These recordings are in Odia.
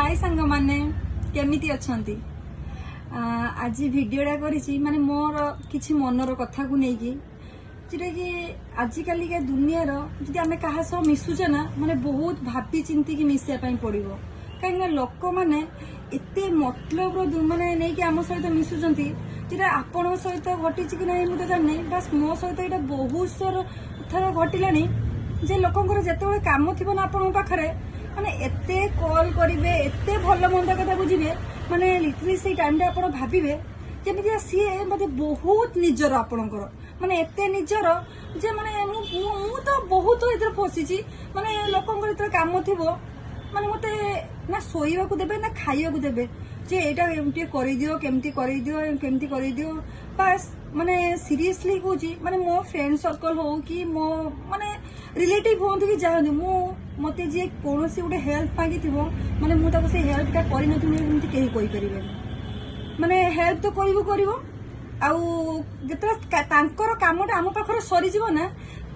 ହାଇ ସାଙ୍ଗମାନେ, କେମିତି ଅଛନ୍ତି? ଆଜି ଭିଡ଼ିଓଟା କରିଛି ମାନେ ମୋର କିଛି ମନର କଥାକୁ ନେଇକି, ଯେଉଁଟାକି ଆଜିକାଲିକା ଦୁନିଆର ଯଦି ଆମେ କାହା ସହ ମିଶୁଛେ ନା, ମାନେ ବହୁତ ଭାବି ଚିନ୍ତିକି ମିଶିବା ପାଇଁ ପଡ଼ିବ। କାହିଁକିନା ଲୋକମାନେ ଏତେ ମତଲବର ମାନେ ନେଇକି ଆମ ସହିତ ମିଶୁଛନ୍ତି, ଯେଟା ଆପଣଙ୍କ ସହିତ ଘଟିଛି କି ନାହିଁ ମୁଁ ତ ଜାଣିନି, ବାସ୍ ମୋ ସହିତ ଏଇଟା ବହୁତ ଥର ଘଟିଲାଣି ଯେ ଲୋକଙ୍କର ଯେତେବେଳେ କାମ ଥିବ ନା ଆପଣଙ୍କ ପାଖରେ, ମାନେ ଏତେ କଲ୍ କରିବେ, ଏତେ ଭଲ ମନ୍ଦ କଥା ବୁଝିବେ, ମାନେ ଲିଟରାଲି ସେଇ ଟାଇମଟା ଆପଣ ଭାବିବେ ଯେମିତି ସିଏ ବୋଧେ ବହୁତ ନିଜର ଆପଣଙ୍କର, ମାନେ ଏତେ ନିଜର ଯେ ମାନେ ମୁଁ ତ ବହୁତ ଏଥିରେ ଫସିଛି। ମାନେ ଲୋକଙ୍କର ଯେତେବେଳେ କାମ ଥିବ, ମାନେ ମତେ ନା ଶୋଇବାକୁ ଦେବେ ନା ଖାଇବାକୁ ଦେବେ, ଯେ ଏଇଟା ଏମିତି କରେଇଦିଅ, କେମିତି କରେଇଦିଅ, କେମିତି କରେଇଦିଅ। ବାସ୍, ମାନେ ସିରିୟସଲି କହୁଛି, ମାନେ ମୋ ଫ୍ରେଣ୍ଡ ସର୍କଲ ହଉ କି ମୋ ମାନେ ରିଲେଟିଭ ହୁଅନ୍ତୁ କି ଯାହା ହୁଅନ୍ତୁ, ମତେ ଯିଏ କୌଣସି ଗୋଟେ ହେଲ୍ପ ମାଗିଥିବ, ମାନେ ମୁଁ ତାକୁ ସେ ହେଲ୍ପଟା କରିନଥିବି ଏମିତି କେହି କହିପାରିବେନି। ମାନେ ହେଲ୍ପ ତ କରିବୁ କରିବ, ଆଉ ଯେତେବେଳେ ତାଙ୍କର କାମଟା ଆମ ପାଖରେ ସରିଯିବ ନା,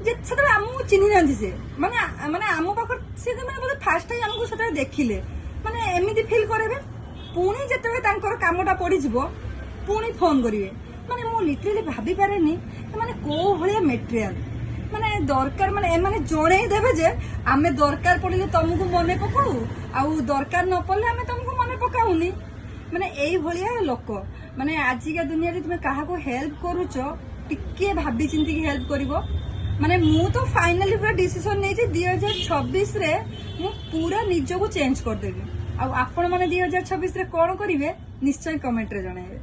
ଯେ ସେତେବେଳେ ଆମକୁ ଚିହ୍ନି ନାହାନ୍ତି ସେ, ମାନେ ମାନେ ଆମ ପାଖରେ ସେ ମାନେ ବୋଧେ ଫାର୍ଷ୍ଟ ଟାଇମ୍ ଆମକୁ ସେତେବେଳେ ଦେଖିଲେ, ମାନେ ଏମିତି ଫିଲ୍ କରାଇବେ। ପୁଣି ଯେତେବେଳେ ତାଙ୍କର କାମଟା ପଡ଼ିଯିବ, ପୁଣି ଫୋନ୍ କରିବେ। ମାନେ ମୁଁ ଲିଟରାଲି ଭାବିପାରେନି ମାନେ କୋଉ ଭଳିଆ ମେଟେରିଆଲ ମାନେ ଦରକାର। ମାନେ ଏମାନେ ଜଣେଇ ଦେବେ ଯେ ଆମେ ଦରକାର ପଡ଼ିଲେ ତମକୁ ମନେ ପକାଉ, ଆଉ ଦରକାର ନ ପଡ଼ିଲେ ଆମେ ତମକୁ ମନେ ପକାଉନି। ମାନେ ଏଇଭଳିଆ ଲୋକ। ମାନେ ଆଜିକା ଦୁନିଆରେ ତୁମେ କାହାକୁ ହେଲ୍ପ କରୁଛ, ଟିକେ ଭାବି ଚିନ୍ତିକି ହେଲ୍ପ କରିବ। ମାନେ ମୁଁ ତ ଫାଇନାଲି ପୁରା ଡିସିସନ ନେଇଛି, 2026ରେ ମୁଁ ପୁରା ନିଜକୁ ଚେଞ୍ଜ କରିଦେବି। ଆଉ ଆପଣମାନେ 2026ରେ କଣ କରିବେ, ନିଶ୍ଚୟ କମେଣ୍ଟରେ ଜଣାଇବେ।